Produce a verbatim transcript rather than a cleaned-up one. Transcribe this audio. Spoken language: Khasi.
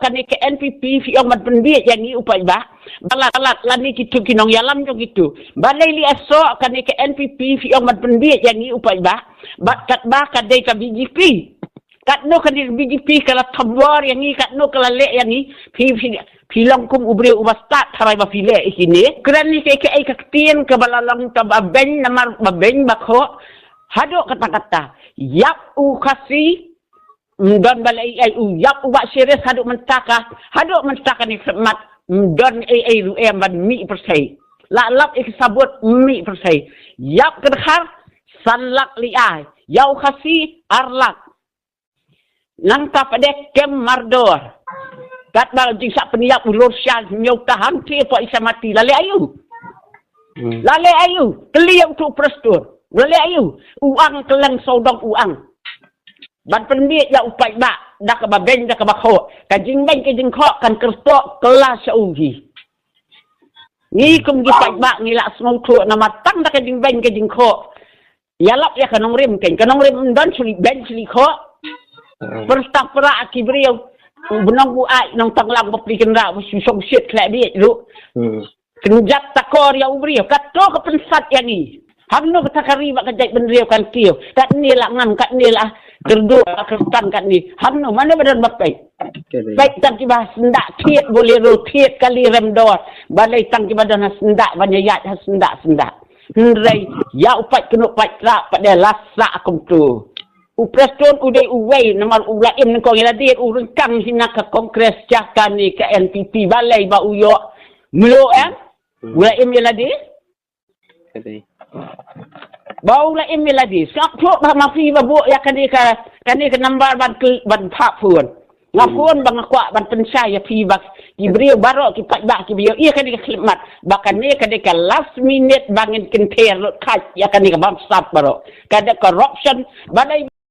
kane ka N P P phi ong ban pynbiej ïa ngi u paidbah. Ba lad, ba lad lane kitu ki nongïalam jong kitu. Balei lei aso kane ka N P P phi ong ban pynbiej ïa ngi u paidbah. Bad katba ka dei ka B J P. Katno kane ka B J P ka la thambor ïa ngi, katno ka la leh ïa ngi. Phi, phi, phi long kum u briew uba stad tharai ba phi leh ïa kine. Kren ïa kaei kaei ka ktien kaba la long tang ba beiñ namar ba beiñ ba khoh. Haduh katta katta. Ïap u Khasi, ym don ba leh ei ei, u ïap u Bah Sharif haduh mynta ka, haduh mynta kane ka khmat, ym don ei ei ruh em ban mih pyrthei. La lap ïa ka sabut mih pyrthei. Ïap ka dkhar, san lak lei ai. Ïa u Khasi, ar lak. Nangta pat de kem mardor. Katba la jingsah pynïap u Lorshah, hynñiew ta hangtei hapoh Isamati. La leh aïu? Hmm. La leh aïu? Kylli ïa utu u Prestone. La leh aïu? U ang kylleng sawdong u ang. Ban pynbiej ïa u paidbah da kaba beiñ da kaba khoh. Ka jingbeiñ ka jingkhoh kan kyrpad kylla sha u hi. Ngi kum ki paidbah ngi la sngewthuh namar tang da ka jingbeiñ ka jingkhoh. Ïalap ïa ka nongrim kein. Ka nongrim ym don shu leit beiñ shu leit khoh. Hmm. Pyrta pra ki briew. U Bnong u ai nong Tanglang ba pli kynra ba shu song shit khleh biej ruh. Hmm. Kynjat takor ïa u briew. Kato ka pynsat ïa ngi. Hangno kata ka ri ba ka jaitbynriew kan kiew. Katne la ngam, katne la kyrduh, la kyrtan katne. Hangno, mano ba don ba peit. Peit tang kiba ha syndah thied Bolero, thied kali rem dor. Balei tang kiba don ha syndah ban ïaid ha syndah syndah. Hynrei ïa u paid kynnoh paid trap pat de la sah kumtu. U Prestone u dei uwei namar u la im nyngkong ïa lade, u ryngkang hi na ka Congress, jaka ne ka N P P, balei ba u ïoh mluh em? Hmm. U la im ïa lade? Ka dei. Ba u la im ïa lade. Sngap thuh ba ma phi ba buh ïa kane ka, kane ka number ban kl-, ban phah phone. Nga, hmm, phone ba nga kwah ban pynshai ïa phi ba ki briew baroh ki paidbah ki briew ïa kane ka khyllipmat. Ba kane ka dei ka last minute ba ngin kynther lut khat ïa kane ka bamsap baroh. Ka dei corruption ba dei